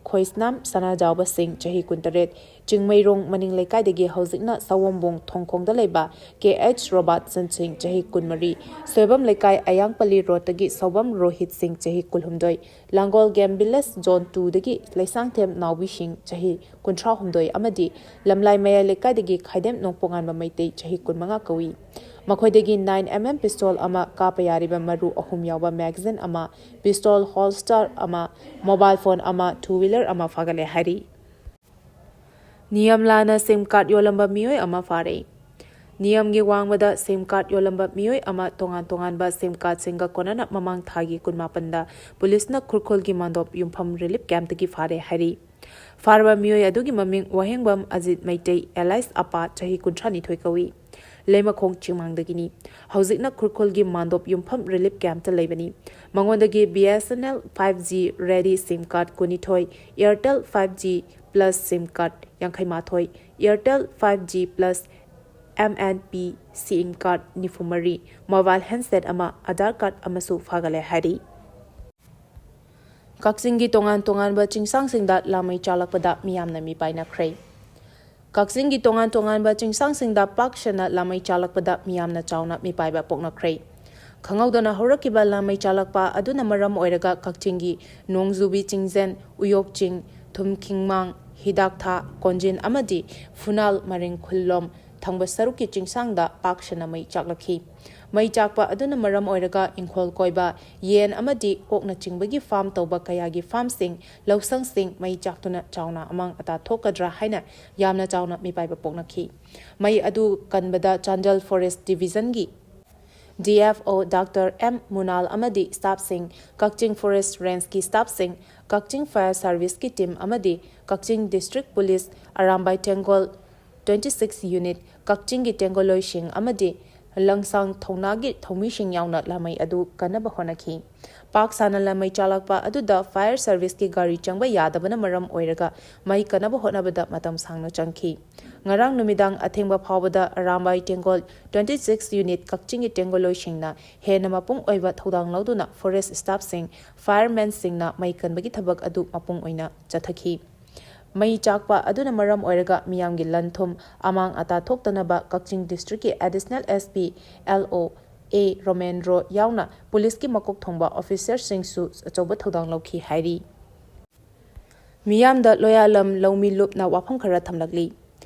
ꯈꯣꯏꯁꯅꯥꯝ ꯁꯅꯥꯖꯥꯎꯕ ꯁꯤꯡ, ꯆꯍꯤ ꯀꯨꯟꯇꯔꯦꯠ, ꯆꯤꯡꯃꯩꯔꯣꯡ ꯃꯅꯤꯡ ꯂꯩꯀꯥꯏꯗꯒꯤ ꯍꯧꯖꯤꯛꯅ ꯁꯑꯣꯝꯕꯣꯡ ꯊꯣꯡꯈꯣꯡꯗ ꯂꯩꯕ ꯀꯦ ꯑꯩꯆ ꯔꯣꯕꯥꯔꯠꯁꯟ ꯁꯤꯡ, ꯆꯍꯤ ꯀꯨꯟꯃꯔꯤ, ꯁꯣꯏꯕꯝ ꯂꯩꯀꯥꯏ ꯑꯌꯥꯡꯄꯜꯂꯤ ꯔꯣꯗꯇꯒꯤ ꯁꯧꯕꯝ ꯔꯣꯍꯤꯠ ꯁꯤꯡ, ꯆꯍꯤ ꯀꯨꯟꯍꯨꯝꯗꯣꯏ, ꯂꯥꯡꯒꯣꯜ ꯒꯦꯝ ꯚꯤꯂꯦꯖ ꯖꯣꯟ ꯇꯨꯗꯒꯤ ꯂꯩꯁꯥꯡꯊꯦꯝ ꯅꯥꯎꯕꯤ ꯁꯤꯡ, ꯆꯍꯤ ꯀꯨꯟꯊ꯭ꯔꯥꯍꯨꯝꯗꯣꯏ ꯑꯃꯗꯤ ꯂꯝꯂꯥꯏ ꯃꯌꯥꯏ ꯂꯩꯀꯥꯏꯗꯒꯤ ꯈꯥꯏꯗꯦꯝ ꯅꯣꯡꯄꯣꯉꯥꯟꯕ ꯃꯩꯇꯩ, ꯆꯍꯤ ꯀꯨꯟꯃꯉꯥ ꯀꯧꯏ꯫ ꯃꯈꯣꯏꯗꯒꯤ ꯅꯥꯏꯟ ꯑꯦꯝ ꯑꯦꯝ ꯄꯤꯁꯇꯣꯜ ꯑꯃ, ꯀꯥꯞꯄ ꯌꯥꯔꯤꯕ ꯃꯔꯨ ꯑꯍꯨꯝ ꯌꯥꯎꯕ ꯃꯦꯒꯥꯖꯤꯟ ꯑꯃ, ꯄꯤꯁꯇꯣꯜ ꯍꯣꯜꯁꯇꯔ ꯑꯃ, ꯃꯣꯕꯥꯏꯜ ꯐꯣꯟ ꯑꯃ, ꯇꯨ ꯋꯤꯂꯔ ꯑꯃ ꯐꯥꯒꯠꯂꯦ ꯍꯥꯏꯔꯤ꯫ ꯅꯤꯌꯝ ꯂꯥꯟꯅ ꯁꯤꯝ ꯀꯥꯔꯗ ꯌꯣꯜꯂꯝꯕ ꯃꯤꯑꯣꯏ ꯑꯃ ꯐꯥꯔꯦ꯫ ꯅꯤꯌꯝꯒꯤ ꯋꯥꯡꯃꯗ ꯁꯤꯝ ꯀꯥꯔꯗ ꯌꯣꯜꯂꯝꯕ ꯃꯤꯑꯣꯏ ꯑꯃ ꯇꯣꯉꯥꯟ ꯇꯣꯉꯥꯟꯕ ꯁꯤꯝ ꯀꯥꯔꯗꯁꯤꯡꯒ ꯀꯣꯟꯅꯅ ꯃꯃꯥꯡ ꯊꯥꯒꯤ ꯀꯨꯟꯃꯥꯄꯟꯗ ꯄꯨꯂꯤꯁꯅ ꯈꯨꯔꯈꯨꯜꯒꯤ ꯃꯥꯟꯗꯣꯞ ꯌꯨꯝꯐꯝ ꯔꯤꯂꯤꯐ ꯀꯦꯝꯞꯇꯒꯤ ꯐꯥꯔꯦ ꯍꯥꯏꯔꯤ꯫ ꯐꯥꯔꯕ ꯃꯤꯑꯣꯏ ꯑꯗꯨꯒꯤ ꯃꯃꯤꯡ ꯋꯥꯍꯦꯡꯕꯝ ꯑꯖꯤꯠ ꯃꯩꯇꯩ, alias ꯑꯄꯥ, ꯆꯍꯤ ꯀꯨꯟꯊ꯭ꯔꯥ ꯅꯤꯊꯣꯏ ꯀꯧꯏ꯫ ꯂꯩꯃꯈꯣꯡ ꯆꯤꯡꯃꯥꯡꯗꯒꯤꯅꯤ꯫ ꯍꯧꯖꯤꯛꯅ ꯈꯨꯔꯈꯨꯜꯒꯤ ꯃꯥꯟꯗꯣꯞ ꯌꯨꯝꯐꯝ ꯔꯤꯂꯤꯐ ꯀꯦꯝꯞꯇ ꯂꯩꯕꯅꯤ꯫ ꯃꯉꯣꯟꯗꯒꯤ BSNL five G ready SIM card ꯀꯨꯟꯅꯤꯊꯣꯏ, Airtel five G plus SIM card ꯌꯥꯡꯈꯩ ꯃꯥꯊꯣꯏ, Airtel five G plus MNP SIM card ꯅꯤꯐꯨ ꯃꯔꯤ, mobile handset ꯑꯃ, ꯑꯙꯥꯔ ꯀꯥꯔꯗ ꯑꯃꯁꯨ ꯐꯥꯒꯠꯂꯦ ꯍꯥꯏꯔꯤ꯫ ꯀꯛꯆꯤꯡꯒꯤ ꯇꯣꯉꯥꯟ ꯇꯣꯉꯥꯟꯕ ꯆꯤꯡꯁꯥꯡꯁꯤꯡꯗ ꯂꯥꯃꯩ ꯆꯥꯂꯛꯄꯗ ꯃꯤꯌꯥꯝꯅ ꯃꯤꯄꯥꯏꯅꯈ꯭ꯔꯦ꯫ ꯀꯛꯆꯤꯡꯒꯤ ꯇꯣꯉꯥꯟ ꯇꯣꯉꯥꯟꯕ ꯆꯤꯡꯁꯥꯡꯁꯤꯡꯗ ꯄꯥꯛ ꯁꯟꯅ ꯂꯥꯃꯩ ꯆꯥꯂꯛꯄꯗ ꯃꯤꯌꯥꯝꯅ ꯆꯥꯎꯅ ꯃꯤꯄꯥꯏꯕ ꯄꯣꯛꯅꯈ꯭ꯔꯦ꯫ ꯈꯪꯍꯧꯗꯅ ꯍꯧꯔꯛꯈꯤꯕ ꯂꯥꯃꯩ ꯆꯥꯂꯛꯄ ꯑꯗꯨꯅ ꯃꯔꯝ ꯑꯣꯏꯔꯒ ꯀꯛꯆꯤꯡꯒꯤ ꯅꯣꯡꯖꯨꯕꯤ ꯆꯤꯡꯖꯦꯟ, ꯎꯌꯣꯛ ꯆꯤꯡ, ꯊꯨꯝꯈꯤꯡꯃꯥꯡ, ꯍꯤꯗꯥꯛꯊꯥ, ꯀꯣꯟꯖꯤꯟ ꯑꯃꯗꯤ ꯐꯨꯅꯥꯜ ꯃꯔꯤꯡ ꯈꯨꯜꯂꯣꯝ ꯊꯪꯕ ꯁꯔꯨꯛꯀꯤ ꯆꯤꯡꯁꯥꯡꯗ ꯄꯥꯛ ꯁꯟꯅ ꯃꯩ ꯆꯥꯛꯂꯛꯈꯤ꯫ ꯃꯩ ꯆꯥꯛꯄ ꯑꯗꯨꯅ ꯃꯔꯝ ꯑꯣꯏꯔꯒ ꯏꯪꯈꯣꯜ ꯀꯣꯏꯕ, ꯌꯦꯟ ꯑꯃꯗꯤ ꯑꯣꯛꯅꯆꯤꯡꯕꯒꯤ ꯐꯥꯔꯝ ꯇꯧꯕ ꯀꯌꯥꯒꯤ ꯐꯥꯔꯝꯁꯤꯡ, ꯂꯧꯁꯪꯁꯤꯡ ꯃꯩ ꯆꯥꯛꯇꯨꯅ ꯆꯥꯎꯅ ꯑꯃꯥꯡ ꯑꯇꯥ ꯊꯣꯛꯀꯗ꯭ꯔꯥ ꯍꯥꯏꯅ ꯌꯥꯝꯅ ꯆꯥꯎꯅ ꯃꯤꯄꯥꯏꯕ ꯄꯣꯛꯅꯈꯤ꯫ ꯃꯩ ꯑꯗꯨ ꯀꯟꯕꯗ ꯆꯥꯟꯗꯦꯜ ꯐꯣꯔꯦꯁ ꯗꯤꯕꯤꯖꯟꯒꯤ DFO ꯗꯥꯛꯇꯔ ꯑꯦꯝ ꯃꯨꯅꯥꯜ ꯑꯃꯗꯤ ꯁ꯭ꯇꯥꯐꯁꯤꯡ, ꯀꯛꯆꯤꯡ ꯐꯣꯔꯦꯁ ꯔꯦꯟꯖꯀꯤ ꯁ꯭ꯇꯥꯐꯁꯤꯡ, ꯀꯛꯆꯤꯡ ꯐꯥꯌꯔ ꯁꯥꯔꯚꯤꯁꯀꯤ ꯇꯤꯝ ꯑꯃꯗꯤ ꯀꯛꯆꯤꯡ district police Arambai Tenggol twenty six unit, ꯀꯛꯆꯤꯡꯒꯤ ꯇꯦꯡꯒꯣꯜꯂꯣꯏꯁꯤꯡ ꯑꯃꯗꯤ ꯂꯪꯁꯥꯡ ꯊꯧꯅꯥꯒꯤ ꯊꯧꯃꯤꯁꯤꯡ ꯌꯥꯎꯅ ꯂꯥꯃꯩ ꯑꯗꯨ ꯀꯟꯅꯕ ꯍꯣꯠꯅꯈꯤ꯫ ꯄꯥꯛ ꯁꯥꯅ ꯂꯥꯃꯩ ꯆꯥꯂꯛꯄ ꯑꯗꯨꯗ ꯐꯥꯌꯔ ꯁꯥꯔꯚꯤꯁꯀꯤ ꯒꯥꯔꯤ ꯆꯪꯕ ꯌꯥꯗꯕꯅ ꯃꯔꯝ ꯑꯣꯏꯔꯒ ꯃꯩ ꯀꯟꯅꯕ ꯍꯣꯠꯅꯕꯗ ꯃꯇꯝ ꯁꯥꯡꯅ ꯆꯪꯈꯤ꯫ ꯉꯔꯥꯡ ꯅꯨꯃꯤꯗꯥꯡ ꯑꯊꯦꯡꯕ ꯐꯥꯎꯕꯗ Arambai Tenggol twenty six unit ꯀꯛꯆꯤꯡꯒꯤ ꯇꯦꯡꯒꯣꯜꯂꯣꯏꯁꯤꯡꯅ ꯍꯦꯟꯅ ꯃꯄꯨꯡ ꯑꯣꯏꯕ ꯊꯧꯗꯥꯡ ꯂꯧꯗꯨꯅ ꯐꯣꯔꯦꯁ ꯁ꯭ꯇꯥꯐꯁꯤꯡ, ꯐꯥꯌꯔꯃꯦꯟꯁꯤꯡꯅ ꯃꯩ ꯀꯟꯕꯒꯤ ꯊꯕꯛ ꯑꯗꯨ ꯃꯄꯨꯡ ꯑꯣꯏꯅ ꯆꯠꯊꯈꯤ꯫ ꯃꯩ ꯆꯥꯛꯄ ꯑꯗꯨꯅ ꯃꯔꯝ ꯑꯣꯏꯔꯒ ꯃꯤꯌꯥꯝꯒꯤ ꯂꯟ ꯊꯨꯝ ꯑꯃꯥꯡ ꯑꯇꯥ ꯊꯣꯛꯇꯅꯕ ꯀꯛꯆꯤꯡ ꯗꯤꯁꯇ꯭ꯔꯤꯛꯀꯤ ꯑꯦꯗꯤꯁꯅꯦꯜ SP, LO, A ꯔꯣꯃꯦꯟꯗ꯭ꯔꯣ ꯌꯥꯎꯅ ꯄꯨꯂꯤꯁꯀꯤ ꯃꯀꯣꯛ ꯊꯣꯡꯕ ꯑꯣꯐꯤꯁꯔꯁꯤꯡꯁꯨ ꯑꯆꯧꯕ ꯊꯧꯗꯥꯡ ꯂꯧꯈꯤ ꯍꯥꯏꯔꯤ꯫ ꯃꯤꯌꯥꯝꯗ ꯂꯣꯌꯥꯂꯝ ꯂꯧꯃꯤ ꯂꯨꯞꯅ ꯋꯥꯐꯝ ꯈꯔ ꯊꯝꯂꯛꯂꯤ꯫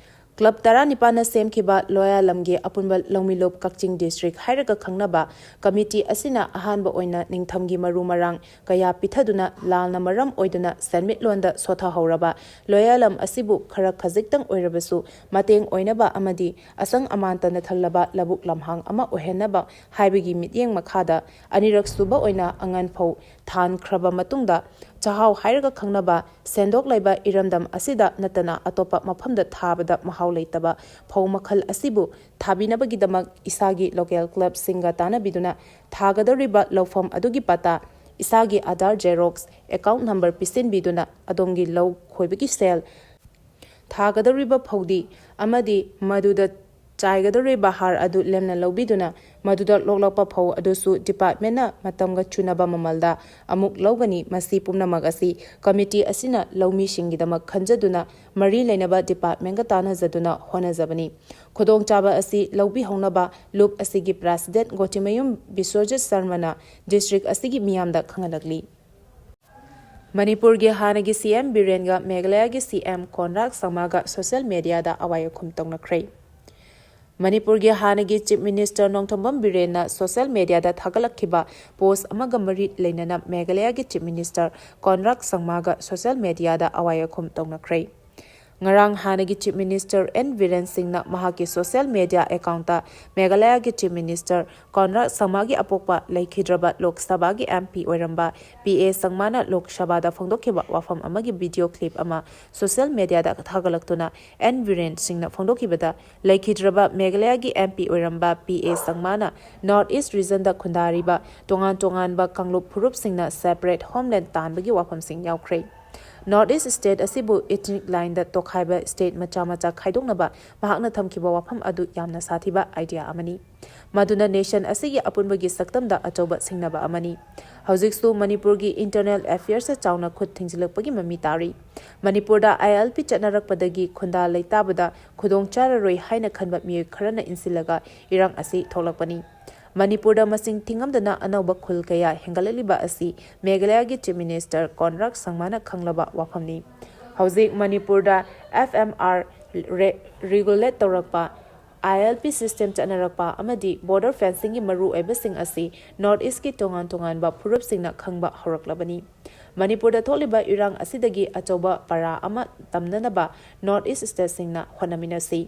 ꯀ꯭ꯂꯕ ꯇꯔꯥꯅꯤꯄꯥꯟꯅ ꯁꯦꯝꯈꯤꯕ ꯂꯣꯌꯥꯂꯝꯒꯤ ꯑꯄꯨꯟꯕ ꯂꯧꯃꯤꯂꯨꯞ ꯀꯛꯆꯤꯡ ꯗꯤꯁꯇ꯭ꯔꯤꯛ ꯍꯥꯏꯔꯒ ꯈꯪꯅꯕ ꯀꯃꯤꯇꯤ ꯑꯁꯤꯅ ꯑꯍꯥꯟꯕ ꯑꯣꯏꯅ ꯅꯤꯡꯊꯝꯒꯤ ꯃꯔꯨ ꯃꯔꯥꯡ ꯀꯌꯥ ꯄꯤꯊꯗꯨꯅ ꯂꯥꯟꯅ ꯃꯔꯝ ꯑꯣꯏꯗꯨꯅ ꯁꯦꯟꯃꯤꯠꯂꯣꯟꯗ ꯁꯣꯊꯍꯧꯔꯕ ꯂꯣꯌꯥꯂꯝ ꯑꯁꯤꯕꯨ ꯈꯔ ꯈꯖꯤꯛꯇꯪ ꯑꯣꯏꯔꯕꯁꯨ ꯃꯇꯦꯡ ꯑꯣꯏꯅꯕ ꯑꯃꯗꯤ ꯑꯁꯪ ꯑꯃꯥꯟꯇꯅ ꯊꯜꯂꯕ ꯂꯧꯕꯨꯛ ꯂꯝꯍꯥꯡ ꯑꯃ ꯑꯣꯏꯍꯟꯅꯕ ꯍꯥꯏꯕꯒꯤ ꯃꯤꯠꯌꯦꯡ ꯃꯈꯥꯗ ꯑꯅꯤꯔꯛ ꯁꯨꯕ ꯑꯣꯏꯅ ꯑꯉꯟ ꯐꯧ ꯊꯥꯟꯈ꯭ꯔꯕ ꯃꯇꯨꯡꯗ ꯆꯥꯛꯍꯥꯎ ꯍꯥꯏꯔꯒ ꯈꯪꯅꯕ ꯁꯦꯟꯗꯣꯛ ꯂꯩꯕ ꯏꯔꯝꯗꯝ ꯑꯁꯤꯗ ꯅꯠꯇꯅ ꯑꯇꯣꯞꯄ ꯃꯐꯝꯗ ꯊꯥꯕꯗ ꯃꯍꯥꯎ ꯂꯩꯇꯕ ꯐꯧ ꯃꯈꯜ ꯑꯁꯤꯕꯨ ꯊꯥꯕꯤꯅꯕꯒꯤꯗꯃꯛ ꯏꯁꯥꯒꯤ ꯂꯣꯀꯦꯜ ꯀ꯭ꯂꯕꯁꯤꯡꯒ ꯇꯥꯟꯅꯕꯤꯗꯨꯅ ꯊꯥꯒꯗꯧꯔꯤꯕ ꯂꯧꯐꯝ ꯑꯗꯨꯒꯤ ꯄꯇꯥ, ꯏꯁꯥꯒꯤ ꯑꯥꯙꯥꯔ ꯖꯦꯔꯣꯛꯁ, ꯑꯦꯀꯥꯎꯟꯠ ꯅꯝꯕꯔ ꯄꯤꯁꯤꯟꯕꯤꯗꯨꯅ ꯑꯗꯣꯝꯒꯤ ꯂꯧ ꯈꯣꯏꯕꯒꯤ ꯁꯦꯜ, ꯊꯥꯒꯗꯧꯔꯤꯕ ꯐꯧꯗꯤ ꯑꯃꯗꯤ ꯃꯗꯨꯗ ꯆꯥꯏꯒꯗꯧꯔꯤꯕ ꯍꯥꯔ ꯑꯗꯨ ꯂꯦꯝꯅ ꯂꯧꯕꯤꯗꯨꯅ ꯃꯗꯨꯗ ꯂꯣꯛꯂꯛꯄ ꯐꯧ ꯑꯗꯨꯁꯨ ꯗꯤꯄꯥꯔꯠꯃꯦꯟꯅ ꯃꯇꯝꯒ ꯆꯨꯅꯕ ꯃꯃꯜꯗ ꯑꯃꯨꯛ ꯂꯧꯒꯅꯤ꯫ ꯃꯁꯤ ꯄꯨꯝꯅꯃꯛ ꯑꯁꯤ ꯀꯃꯤꯇꯤ ꯑꯁꯤꯅ ꯂꯧꯃꯤꯁꯤꯡꯒꯤꯗꯃꯛ ꯈꯟꯖꯗꯨꯅ ꯃꯔꯤ ꯂꯩꯅꯕ ꯗꯤꯄꯥꯔꯠꯃꯦꯟꯒ ꯇꯥꯟꯅꯖꯗꯨꯅ ꯍꯣꯠꯅꯖꯕꯅꯤ꯫ ꯈꯨꯗꯣꯡꯆꯥꯕ ꯑꯁꯤ ꯂꯧꯕꯤꯍꯧꯅꯕ ꯂꯨꯞ ꯑꯁꯤꯒꯤ ꯄ꯭ꯔꯦꯁꯤꯗꯦꯟꯠ ꯒꯣꯇꯤꯃꯌꯨꯝ ꯕꯤꯁ꯭ꯋꯖꯤꯠ ꯁꯔꯃꯅ ꯗꯤꯁꯇ꯭ꯔꯤꯛ ꯑꯁꯤꯒꯤ ꯃꯤꯌꯥꯝꯗ ꯈꯪꯍꯜꯂꯛꯂꯤ꯫ ꯃꯅꯤꯄꯨꯔꯒꯤ ꯍꯥꯟꯅꯒꯤ ꯁꯤ ꯑꯦꯝ ꯕꯤꯔꯦꯟꯒ ꯃꯦꯘꯥꯂꯌꯒꯤ ꯁꯤ ꯑꯦꯝ ꯀꯣꯟꯔꯥꯗ ꯁꯪꯃꯥꯒ ꯁꯣꯁꯤꯌꯦꯜ ꯃꯦꯗꯤꯌꯥꯗ ꯑꯋꯥꯏ ꯑꯈꯨꯝ ꯇꯧꯅꯈ꯭ꯔꯦ꯫ ꯃꯅꯤꯄꯨꯔꯒꯤ ꯍꯥꯟꯅꯒꯤ ꯆꯤꯐ ꯃꯤꯅꯤꯁꯇꯔ ꯅꯣꯡꯊꯣꯝꯕꯝ ꯕꯤꯔꯦꯟꯅ ꯁꯣꯁꯤꯌꯦꯜ ꯃꯦꯗꯤꯌꯥꯗ ꯊꯥꯒꯠꯂꯛꯈꯤꯕ ꯄꯣꯁ ꯑꯃꯒ ꯃꯔꯤ ꯂꯩꯅꯅ ꯃꯦꯘꯥꯂꯌꯒꯤ ꯆꯤꯐ ꯃꯤꯅꯤꯁꯇꯔ ꯀꯣꯟꯔꯥꯗ ꯁꯪꯃꯥꯒ ꯁꯣꯁꯤꯌꯦꯜ ꯃꯦꯗꯤꯌꯥꯗ ꯑꯋꯥꯏ ꯑꯈꯨꯝ ꯇꯧꯅꯈ꯭ꯔꯦ꯫ ꯉꯔꯥꯡ ꯍꯥꯟꯅꯒꯤ ꯆꯤꯐ ꯃꯤꯅꯤꯁꯇꯔ ꯑꯦꯟ ꯕꯤꯔꯦꯟ ꯁꯤꯡꯅ ꯃꯍꯥꯛꯀꯤ ꯁꯣꯁꯤꯌꯦꯜ ꯃꯦꯗꯤꯌꯥ ꯑꯦꯀꯥꯎꯟꯠꯇ ꯃꯦꯘꯥꯂꯌꯒꯤ ꯆꯤꯐ ꯃꯤꯅꯤꯁꯇꯔ ꯀꯣꯟꯔꯥꯗ ꯁꯪꯃꯥꯒꯤ ꯑꯄꯣꯛꯄ ꯂꯩꯈꯤꯗ꯭ꯔꯕ ꯂꯣꯛ ꯁꯚꯥꯒꯤ ꯑꯦꯝ ꯄꯤ ꯑꯣꯏꯔꯝꯕ ꯄꯤ ꯑꯦ ꯁꯪꯃꯥꯅ ꯂꯣꯛ ꯁꯚꯥꯗ ꯐꯣꯡꯗꯣꯛꯈꯤꯕ ꯋꯥꯐꯝ ꯑꯃꯒꯤ ꯚꯤꯗꯤꯑꯣ ꯀ꯭ꯂꯤꯞ ꯑꯃ ꯁꯣꯁꯤꯌꯦꯜ ꯃꯦꯗꯤꯌꯥꯗ ꯊꯥꯒꯠꯂꯛꯇꯨꯅ ꯑꯦꯟ ꯕꯤꯔꯦꯟ ꯁꯤꯡꯅ ꯐꯣꯡꯗꯣꯛꯈꯤꯕꯗ ꯂꯩꯈꯤꯗ꯭ꯔꯕ ꯃꯦꯘꯥꯂꯌꯒꯤ ꯑꯦꯝ ꯄꯤ ꯑꯣꯏꯔꯝꯕ ꯄꯤ ꯑꯦ ꯁꯪꯃꯥꯅ ꯅꯣꯔꯠ ꯏꯁ꯭ꯠ ꯔꯤꯖꯟꯗ ꯈꯨꯟꯗꯥꯔꯤꯕ ꯇꯣꯉꯥꯟ ꯇꯣꯉꯥꯟꯕ ꯀꯥꯡꯂꯨꯞ ꯐꯨꯔꯨꯞꯁꯤꯡꯅ ꯁꯦꯄꯔꯦꯠ ꯍꯣꯝꯂꯦꯟꯗ ꯇꯥꯟꯕꯒꯤ ꯋꯥꯐꯝꯁꯤꯡ ꯌꯥꯎꯈ꯭ꯔꯦ꯫ ꯅꯣꯔꯠ ꯏꯁ꯭ꯠ ꯁ꯭ꯇꯦꯠ ꯑꯁꯤꯕꯨ ꯏꯊꯅꯤꯛ ꯂꯥꯏꯟꯗ ꯇꯣꯈꯥꯏꯕ ꯁ꯭ꯇꯦꯠ ꯃꯆꯥ ꯃꯆꯥ ꯈꯥꯏꯗꯣꯛꯅꯕ ꯃꯍꯥꯛꯅ ꯊꯝꯈꯤꯕ ꯋꯥꯐꯝ ꯑꯗꯨ ꯌꯥꯝꯅ ꯁꯥꯊꯤꯕ ꯑꯥꯏꯗꯤꯌꯥ ꯑꯃꯅꯤ꯫ ꯃꯗꯨꯅ ꯅꯦꯁꯟ ꯑꯁꯤꯒꯤ ꯑꯄꯨꯟꯕꯒꯤ ꯁꯛꯇꯝꯗ ꯑꯆꯧꯕ ꯁꯤꯡꯅꯕ ꯑꯃꯅꯤ꯫ ꯍꯧꯖꯤꯛꯁꯨ ꯃꯅꯤꯄꯨꯔꯒꯤ ꯏꯟꯇꯔꯅꯦꯜ ꯑꯦꯐꯤꯌꯔꯁꯇ ꯆꯥꯎꯅ ꯈꯨꯠ ꯊꯤꯡꯖꯤꯜꯂꯛꯄꯒꯤ ꯃꯃꯤ ꯇꯥꯔꯤ꯫ ꯃꯅꯤꯄꯨꯔꯗ ꯑꯥꯏ ꯑꯦꯜ ꯄꯤ ꯆꯠꯅꯔꯛꯄꯗꯒꯤ ꯈꯨꯟꯗꯥ ꯂꯩꯇꯥꯕꯗ ꯈꯨꯗꯣꯡ ꯆꯥꯔꯔꯣꯏ ꯍꯥꯏꯅ ꯈꯟꯕ ꯃꯤꯑꯣꯏ ꯈꯔꯅ ꯏꯟꯁꯤꯜꯂꯒ ꯏꯔꯥꯡ ꯑꯁꯤ ꯊꯣꯛꯂꯛꯄꯅꯤ꯫ ꯃꯅꯤꯄꯨꯔꯗ ꯃꯁꯤꯡ ꯊꯤꯉꯝꯗꯅ ꯑꯅꯧꯕ ꯈꯨꯜ ꯀꯌꯥ ꯍꯦꯟꯒꯠꯂꯛꯂꯤꯕ ꯑꯁꯤ ꯃꯦꯘꯥꯂꯌꯒꯤ ꯆꯤꯐ ꯃꯤꯅꯤꯁꯇꯔ ꯀꯣꯟꯔꯥꯗ ꯁꯪꯃꯥꯅ ꯈꯪꯂꯕ ꯋꯥꯐꯝꯅꯤ꯫ ꯍꯧꯖꯤꯛ ꯃꯅꯤꯄꯨꯔꯗ F M R regulate ꯇꯧꯔꯛꯄ, I L P system ꯆꯠꯅꯔꯛꯄ ꯑꯃꯗꯤ border fencingꯒꯤ ꯃꯔꯨꯑꯣꯏꯕꯁꯤꯡ ꯑꯁꯤ North Eastꯀꯤ ꯇꯣꯉꯥꯟ ꯇꯣꯉꯥꯟꯕ ꯐꯨꯔꯨꯞꯁꯤꯡꯅ ꯈꯪꯕ ꯍꯧꯔꯛꯂꯕꯅꯤ꯫ ꯃꯅꯤꯄꯨꯔꯗ ꯊꯣꯛꯂꯤꯕ ꯏꯔꯥꯡ ꯑꯁꯤꯗꯒꯤ ꯑꯆꯧꯕ ꯄꯔꯥ ꯑꯃ ꯇꯝꯅꯅꯕ North East stateꯁꯤꯡꯅ ꯍꯣꯠꯅꯃꯤꯟꯅꯁꯤ꯫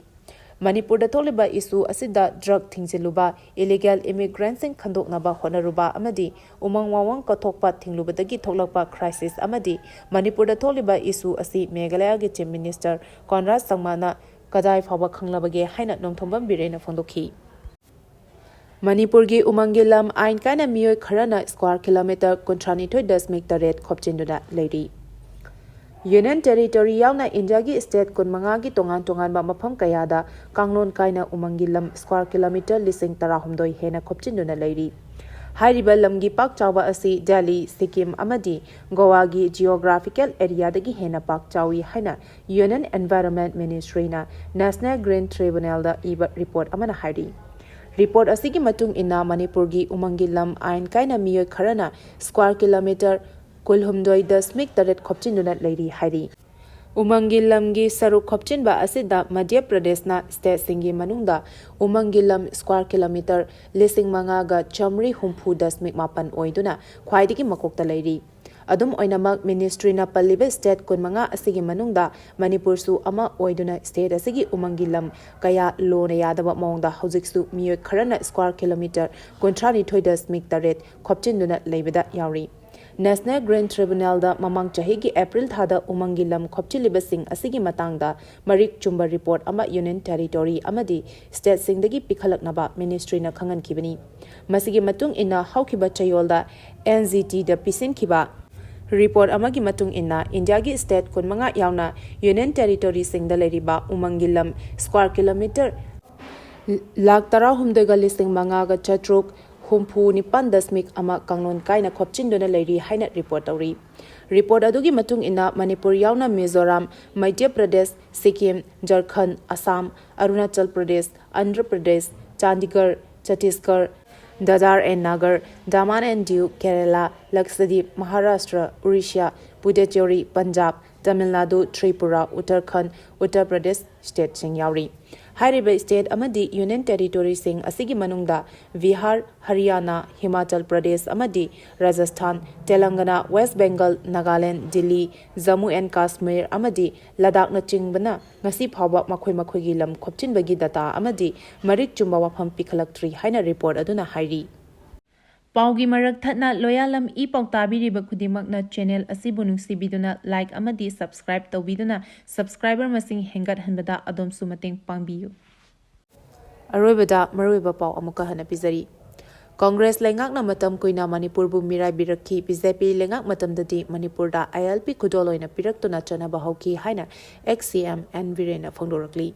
ꯃꯅꯤꯄꯨꯔꯗ ꯊꯣꯛꯂꯤꯕ issue ꯑꯁꯤꯗ drug ꯊꯤꯡꯖꯤꯜꯂꯨꯕ, illegal immigrantꯁꯤꯡ ꯈꯟꯗꯣꯛꯅꯕ ꯍꯣꯠꯅꯔꯨꯕ ꯑꯃꯗꯤ ꯎꯃꯪ ꯋꯥꯃꯪ ꯀꯣꯛꯊꯣꯛꯄ ꯊꯤꯡꯂꯨꯕꯗꯒꯤ ꯊꯣꯛꯂꯛꯄ crisis ꯑꯃꯗꯤ ꯃꯅꯤꯄꯨꯔꯗ ꯊꯣꯛꯂꯤꯕ issue ꯑꯁꯤ ꯃꯦꯘꯥꯂꯌꯒꯤ Chief Minister ꯀꯣꯟꯔꯥꯗ ꯁꯪꯃꯥꯅ ꯀꯗꯥꯏ ꯐꯥꯎꯕ ꯈꯪꯂꯕꯒꯦ ꯍꯥꯏꯅ ꯅꯣꯡꯊꯣꯝꯕꯝ ꯕꯤꯔꯦꯟꯅ ꯐꯣꯡꯗꯣꯛꯈꯤ꯫ ꯃꯅꯤꯄꯨꯔꯒꯤ ꯎꯃꯪꯒꯤ ꯂꯝ ꯑꯥꯏꯟ ꯀꯥꯏꯅ ꯃꯤꯑꯣꯏ ꯈꯔꯅ square kilometre ꯀꯨꯟꯊ꯭ꯔꯥꯅꯤꯊꯣꯏ ꯗꯁꯃꯤꯛ ꯇꯔꯦꯠ ꯈꯣꯞꯆꯤꯟꯗꯨꯅ ꯂꯩꯔꯤ꯫ Union Territory ꯌꯥꯎꯅ ꯏꯟꯗꯤꯌꯥꯒꯤ state ꯀꯨꯟꯃꯉꯥꯒꯤ ꯇꯣꯉꯥꯟ ꯇꯣꯉꯥꯟꯕ ꯃꯐꯝ ꯀꯌꯥꯗ ꯀꯥꯡꯂꯣꯟ ꯀꯥꯏꯅ ꯎꯃꯪꯒꯤ ꯂꯝ square kilometre ꯂꯤꯁꯤꯡ ꯇꯔꯥꯍꯨꯝꯗꯣꯏ ꯍꯦꯟꯅ ꯈꯣꯞꯆꯤꯟꯗꯨꯅ ꯂꯩꯔꯤ꯫ ꯍꯥꯏꯔꯤꯕ ꯂꯝꯒꯤ ꯄꯥꯛ ꯆꯥꯎꯕ ꯑꯁꯤ ꯗꯦꯜꯂꯤ, ꯁꯤꯛꯀꯤꯝ ꯑꯃꯗꯤ ꯒꯣꯋꯥꯒꯤ geographical areaꯗꯒꯤ ꯍꯦꯟꯅ ꯄꯥꯛ ꯆꯥꯎꯏ ꯍꯥꯏꯅ Union Environment Ministryꯅ National Green Tribunalꯗ ꯏꯕ report ꯑꯃꯅ ꯍꯥꯏꯔꯤ꯫ Report ꯑꯁꯤꯒꯤ ꯃꯇꯨꯡ ꯏꯟꯅ ꯃꯅꯤꯄꯨꯔꯒꯤ ꯎꯃꯪꯒꯤ ꯂꯝ ꯑꯥꯏꯟ ꯀꯥꯏꯅ ꯃꯤꯑꯣꯏ ꯈꯔꯅ square kilometre ꯀꯨꯟꯍꯨꯝꯗꯣꯏ ꯗꯁꯃꯤꯛ ꯇꯔꯦꯠ ꯈꯣꯞꯆꯤꯟꯗꯨꯅ ꯂꯩꯔꯤ ꯍꯥꯏꯔꯤ꯫ ꯎꯃꯪꯒꯤ ꯂꯝꯒꯤ ꯁꯔꯨꯛ ꯈꯣꯞꯆꯤꯟꯕ ꯑꯁꯤꯗ ꯃꯙ꯭ꯌ ꯄ꯭ꯔꯗꯦꯁꯅ stateꯁꯤꯡꯒꯤ ꯃꯅꯨꯡꯗ ꯎꯃꯪꯒꯤ ꯂꯝ square kilometre ꯂꯤꯁꯤꯡ ꯃꯉꯥꯒ ꯆꯥꯃꯔꯤ ꯍꯨꯝꯐꯨ ꯗꯁꯃꯤꯛ ꯃꯥꯄꯟ ꯑꯣꯏꯗꯨꯅ ꯈ꯭ꯋꯥꯏꯗꯒꯤ ꯃꯀꯣꯛꯇ ꯂꯩꯔꯤ꯫ ꯑꯗꯨꯝ ꯑꯣꯏꯅꯃꯛ, ministryꯅ ꯄꯜꯂꯤꯕ state ꯀꯨꯟꯃꯉꯥ ꯑꯁꯤꯒꯤ ꯃꯅꯨꯡꯗ ꯃꯅꯤꯄꯨꯔꯁꯨ ꯑꯃ ꯑꯣꯏꯗꯨꯅ state ꯑꯁꯤꯒꯤ ꯎꯃꯪꯒꯤ ꯂꯝ ꯀꯌꯥ ꯂꯣꯅ ꯌꯥꯗꯕ ꯃꯑꯣꯡꯗ ꯍꯧꯖꯤꯛꯁꯨ ꯃꯤꯑꯣꯏ ꯈꯔꯅ square kilometre ꯀꯨꯟꯊ꯭ꯔꯥꯅꯤꯊꯣꯏ ꯗꯁꯃꯤꯛ ꯇꯔꯦꯠ ꯈꯣꯞꯆꯤꯟꯗꯨꯅ ꯂꯩꯕꯗ ꯌꯥꯎꯔꯤ꯫ National Green Tribunalꯗ ꯃꯃꯥꯡ ꯆꯍꯤꯒꯤ April ꯊꯥꯗ ꯎꯃꯪꯒꯤ ꯂꯝ ꯈꯣꯞꯆꯤꯜꯂꯤꯕꯁꯤꯡ ꯑꯁꯤꯒꯤ ꯃꯇꯥꯡꯗ ꯃꯔꯤꯛ ꯆꯨꯝꯕ report ꯑꯃ Union Territory ꯑꯃꯗꯤ stateꯁꯤꯡꯗꯒꯤ ꯄꯤꯈꯠꯂꯛꯅꯕ ministryꯅ ꯈꯪꯍꯟꯈꯤꯕꯅꯤ꯫ ꯃꯁꯤꯒꯤ ꯃꯇꯨꯡ ꯏꯟꯅ ꯍꯧꯈꯤꯕ ꯆꯌꯣꯜꯗ NGTꯗ ꯄꯤꯁꯤꯟꯈꯤꯕ report ꯑꯃꯒꯤ ꯃꯇꯨꯡ ꯏꯟꯅ ꯏꯟꯗꯤꯌꯥꯒꯤ state ꯀꯨꯟꯃꯉꯥ ꯌꯥꯎꯅ Union Territoryꯁꯤꯡꯗ ꯂꯩꯔꯤꯕ ꯎꯃꯪꯒꯤ ꯂꯝ square kilometre ꯂꯥꯈ ꯇꯔꯥꯍꯨꯝꯗꯣꯏꯒ ꯂꯤꯁꯤꯡ ꯃꯉꯥꯒ ꯆꯥꯇ꯭ꯔꯨꯛ ꯍꯨꯝꯐꯨ ꯅꯤꯄꯥꯟ ꯗꯁꯃꯤꯛ ꯑꯃ ꯀꯥꯡꯂꯣꯟ ꯀꯥꯏꯅ ꯈꯣꯞꯆꯤꯟꯗꯨꯅ ꯂꯩꯔꯤ ꯍꯥꯏꯅ report ꯇꯧꯔꯤ꯫ Report ꯑꯗꯨꯒꯤ ꯃꯇꯨꯡ ꯏꯟꯅ ꯃꯅꯤꯄꯨꯔ ꯌꯥꯎꯅ ꯃꯤꯖꯣꯔꯥꯝ, ꯃꯙ꯭ꯌ ꯄ꯭ꯔꯗꯦꯁ, ꯁꯤꯛꯀꯤꯝ, ꯖꯔꯈꯟꯗ, ꯑꯁꯥꯝ, ꯑꯔꯨꯅꯥꯆꯜ ꯄ꯭ꯔꯗꯦꯁ, ꯑꯟꯙ꯭ꯔ ꯄ꯭ꯔꯗꯦꯁ, ꯆꯥꯟꯗꯤꯒꯔ, ꯆꯇꯤꯁꯒꯔ, ꯗꯥꯗꯔ ꯑꯦꯟ ꯅꯥꯒꯔ, ꯗꯥꯃꯟ ꯑꯦꯟ ꯗꯤꯎ, ꯀꯦꯔꯦꯂꯥ, ꯂꯛꯁꯗꯤꯞ, ꯃꯍꯥꯔꯥꯁꯇ꯭ꯔ, ꯎꯔꯤꯁ꯭ꯌꯥ, ꯄꯨꯗꯨꯆꯦꯔꯤ, ꯄꯟꯖꯥꯕ, ꯇꯥꯃꯤꯜ ꯅꯥꯗꯨ, ꯇ꯭ꯔꯤꯄꯨꯔꯥ, ꯎꯠꯇꯔꯈꯟꯗ, ꯎꯠꯇꯔ ꯄ꯭ꯔꯗꯦꯁ ꯁ꯭ꯇꯦꯠꯁꯤꯡ ꯌꯥꯎꯔꯤ꯫ ꯍꯥꯏꯔꯤꯕ ꯁ꯭ꯇꯦꯠ ꯑꯃꯗꯤ ꯌꯨꯅꯤꯌꯟ ꯇꯦꯔꯤꯇꯣꯔꯤꯁꯤꯡ ꯑꯁꯤꯒꯤ ꯃꯅꯨꯡꯗ ꯕꯤꯍꯥꯔ, ꯍꯔꯤꯌꯥꯅꯥ, ꯍꯤꯃꯥꯆꯜ ꯄ꯭ꯔꯗꯦꯁ ꯑꯃꯗꯤ ꯔꯥꯖꯁꯊꯥꯟ, ꯇꯦꯂꯪꯒꯅꯥ, ꯋꯦꯁ ꯕꯦꯡꯒꯜ, ꯅꯥꯒꯥꯂꯦꯟꯗ, ꯗꯤꯜꯂꯤ, ꯖꯝꯃꯨ ꯑꯦꯟ ꯀꯥꯁꯃꯤꯔ ꯑꯃꯗꯤ ꯂꯗꯥꯈꯅꯆꯤꯡꯕꯅ ꯉꯁꯤ ꯐꯥꯎꯕ ꯃꯈꯣꯏ ꯃꯈꯣꯏꯒꯤ ꯂꯝ ꯈꯣꯞꯆꯤꯟꯕꯒꯤ ꯗꯇꯥ ꯑꯃꯗꯤ ꯃꯔꯤꯛ ꯆꯨꯝꯕ ꯋꯥꯐꯝ ꯄꯤꯈꯠꯂꯛꯇ꯭ꯔꯤ ꯍꯥꯏꯅ ꯔꯤꯄꯣꯔꯠ ꯑꯗꯨꯅ ꯍꯥꯏꯔꯤ꯫ ꯄꯥꯎꯒꯤ ꯃꯔꯛ ꯊꯠꯅ ꯂꯣꯌꯥꯂꯝ ꯏ ꯄꯥꯎ ꯇꯥꯕꯤꯔꯤꯕ ꯈꯨꯗꯤꯡꯃꯛꯅ ꯆꯦꯅꯦꯜ ꯑꯁꯤꯕꯨ ꯅꯨꯡꯁꯤꯕꯤꯗꯨꯅ ꯂꯥꯏꯛ ꯑꯃꯗꯤ ꯁꯕꯁꯀ꯭ꯔꯥꯏꯕ ꯇꯧꯕꯤꯗꯨꯅ ꯁꯕꯁꯀ꯭ꯔꯥꯏꯕꯔ ꯃꯁꯤꯡ ꯍꯦꯟꯒꯠꯍꯟꯕꯗ ꯑꯗꯣꯝꯁꯨ ꯃꯇꯦꯡ ꯄꯥꯡꯕꯤꯌꯨ꯫ ꯑꯔꯣꯏꯕꯗ ꯃꯔꯨꯑꯣꯏꯕ ꯄꯥꯎ ꯑꯃꯨꯛꯀ ꯍꯟꯅ ꯄꯤꯖꯔꯤ꯫ ꯀꯪꯒ꯭ꯔꯦꯁ ꯂꯩꯉꯥꯛꯅ ꯃꯇꯝ ꯀꯨꯏꯅ ꯃꯅꯤꯄꯨꯔꯕꯨ ꯃꯤꯔꯥꯏꯕꯤꯔꯛꯈꯤ꯫ ꯕꯤ ꯖꯦ ꯄꯤ ꯂꯩꯉꯥꯛ ꯃꯇꯝꯗꯗꯤ ꯃꯅꯤꯄꯨꯔꯗ ꯑꯥꯏ ꯑꯦꯜ ꯄꯤ ꯈꯨꯗꯣꯜ ꯑꯣꯏꯅ ꯄꯤꯔꯛꯇꯨꯅ ꯆꯠꯅꯕ ꯍꯧꯈꯤ ꯍꯥꯏꯅ ꯑꯦꯛꯁ ꯁꯤ ꯑꯦꯝ ꯑꯦꯟ ꯕꯤꯔꯦꯟꯅ ꯐꯣꯡꯗꯣꯔꯛꯂꯤ꯫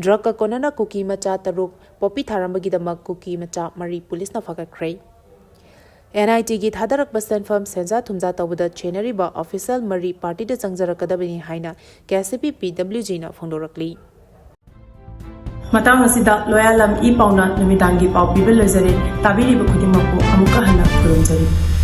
ꯗ꯭ꯔꯒꯀ ꯀꯣꯟꯅꯅ ꯀꯨꯀꯤ ꯃꯆꯥ ꯇꯔꯨꯛ ꯄꯣꯄꯤ ꯊꯥꯔꯝꯕꯒꯤꯗꯃꯛ ꯀꯨꯀꯤ ꯃꯆꯥ ꯃꯔꯤ ꯄꯨꯂꯤꯁꯅ ꯐꯥꯒꯠꯈ꯭ꯔꯦ꯫ ꯑꯦꯟ ꯑꯥꯏ ꯇꯤꯒꯤ ꯊꯥꯗꯔꯛꯄ ꯁꯦꯟꯐꯝ ꯁꯦꯟꯖꯥ ꯊꯨꯝꯖꯥ ꯇꯧꯕꯗ ꯆꯦꯟꯅꯔꯤꯕ ꯑꯣꯐꯤꯁꯦꯜ ꯃꯔꯤ ꯄꯥꯔꯇꯤꯗ ꯆꯪꯖꯔꯛꯀꯗꯕꯅꯤ ꯍꯥꯏꯅ ꯀꯦ ꯁꯤ ꯄꯤ ꯄꯤ ꯗꯕ꯭ꯂꯤꯎ ꯖꯤꯅ ꯐꯣꯡꯗꯣꯔꯛꯂꯤ꯫ ꯃꯇꯥꯡ ꯑꯁꯤꯗ ꯂꯣꯌꯥꯂꯝ ꯏ ꯄꯥꯎꯅ ꯅꯨꯃꯤꯗꯥꯡꯒꯤ ꯄꯥꯎ ꯄꯤꯕ ꯂꯣꯏꯖꯔꯦ꯫ ꯇꯥꯕꯤꯔꯤꯕ ꯈꯨꯗꯤꯡꯃꯛꯄꯨ ꯑꯃꯨꯛꯀ ꯍꯟꯅ ꯈꯨꯔꯨꯝꯖꯔꯤ꯫